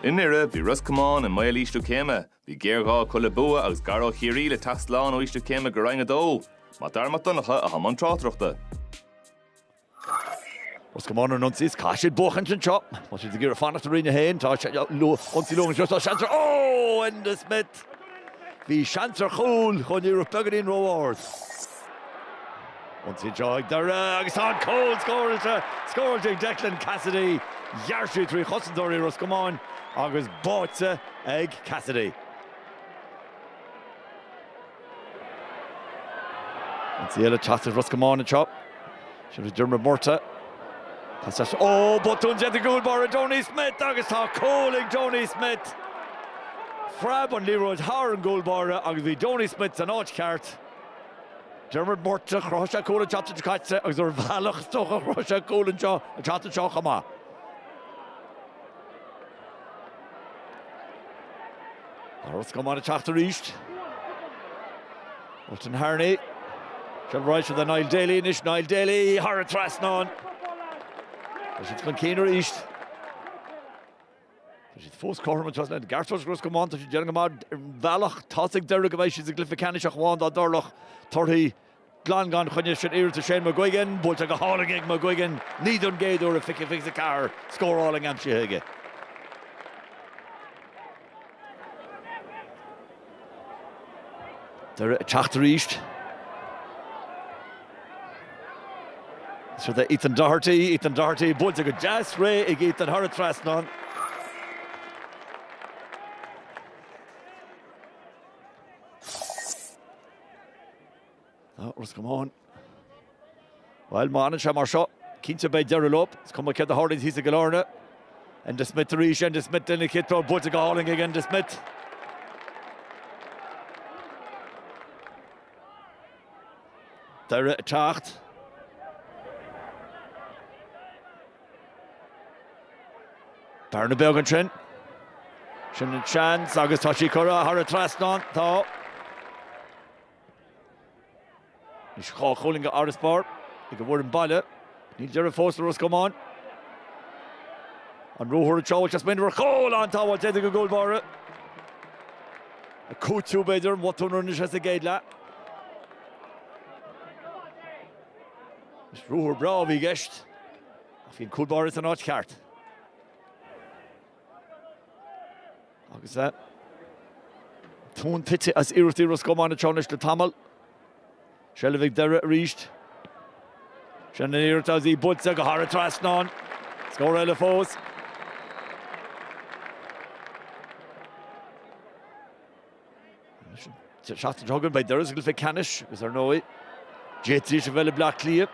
I nDoire, bhí Ros Comáin i mbaol ísliú céime. Bhí géarghá acu le bua agus gar ó Chiarraí le teacht slán ó ísliú céime go Roinn 2. Mac Dara Mac Donncha atá i mbun tráchtaireachta. Ros Comáin ar an ionsaí is caithfidh siad buachaint anseo. Tá siad ag iarraidh fanacht i Roinn 1. Tá ionsaí luath anseo. Tá seans ar Ó! Enda Smith! Bhí seans ar chúl chuaigh an liathróid beagáinín ró-ard. Ionsaí anseo ag Doire agus tá an cúl scóráilte, scóráilte ag Declan Cassidy. Ghearr sé trí chosantóirí Ros Comáin agus báite ag Cassidy. Ionsaí eile ag teacht ag Ros Comáin anseo. Sin é Diarmuid Murtagh. Tá sé Ó, botún déanta ag an gcúl báire Donie Smith agus tá cúl ag Donie Smith. Phreab an liathróid thar an gcúl báire agus bhí Donie Smith san áit cheart. Diarmuid Murtagh, chruthaigh sé cúl an tseachtain seo caite agus ar bhealach is dócha chruthaigh sé cúl anseo an tseachtain seo chomh maith. Tá Ros Comáin ag teacht arís. Ultan Harney. Seilbh ar ais do Niall Daly anois. Niall Daly thar an trasnán. Tá siad chun cinn arís. Tá siad fós cothrom an trasnán. Ceart Ros Comáin, tá siad déanamh go maith ar an bhealach. Tá a fhios ag Doire go mbeidh siad sa gcluiche ceannais ach amháin dá dtarlódh torthaí glan gan choinne. Sin iarracht ag Shane McGuigan. Buailte go hálainn ag McGuigan. Ní don gcéad uair i 2024 scór álainn aimsithe aige. Doire ag teacht arís. Seo é Ethan Doherty, Ethan Doherty buailte go deas réidh ag Ethan thar an trasnán. Ros Comáin. Bhuel, má fhanann sé mar seo, cinnte beidh deireadh leo. Is cuma céard a tharlaíonn thíos i gCill Airne. Enda Smith arís, Enda Smith lena chéad chlár buailte go hálainn ag Enda Smith. Doire ag teacht. Bearna beag ansin. Sin an seans agus tá sí curtha thar an trasnán. Tá. Anois 2 chúilín d'fharasbarr ag an bhfoireann baile. Níl deireadh fós le Ros Comáin. An ruathar anseo, bhfuil sé ag smaoineamh ar chúl an-tsábháil déanta ag an gcúl báire. Ag cúiteamh b'fhéidir an bhotún a rinne sé sa gcéad leath. Is ruathar breá a bhí i gceist ach bhí an cúl báire san áit cheart. Agus tóin tite as iarrachtaí Ros Comáin anseo anois le tamall. Seilbh ag Doire arís. Sin an iarracht agus í buailte go thar an trasnán. Scór eile fós. An tseachtain seo chugainn beidh Doire sa gcluiche ceannais agus ar ndóigh d'fhéadfaidís a bheith le Bleá Cliath.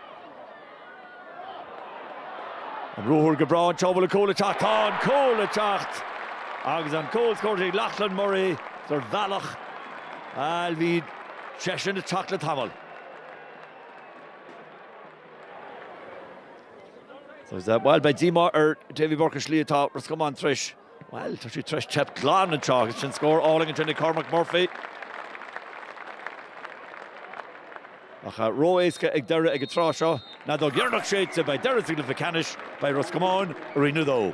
An ruathar go breá anseo bhfuil an cúl ag teacht. Tá an cúl ag teacht agus an cúl scóráilte ag Lachlan Murray ar bhealach. Bhuel bhí seisean ag teacht le tamall. Bhuel beidh díomá ar Davy Burke an slí atá Ros Comáin tar éis Bhuel, tá siad tar éis teip glan anseo agus sin scór álainn ansin ag Cormac Murphy. Ach ró-éasca ag Doire ag an tráth seo. An fheadóg dheireanach séidte, beidh deireadh sa gcluiche ceannais, beidh Ros Comáin i Roinn 2.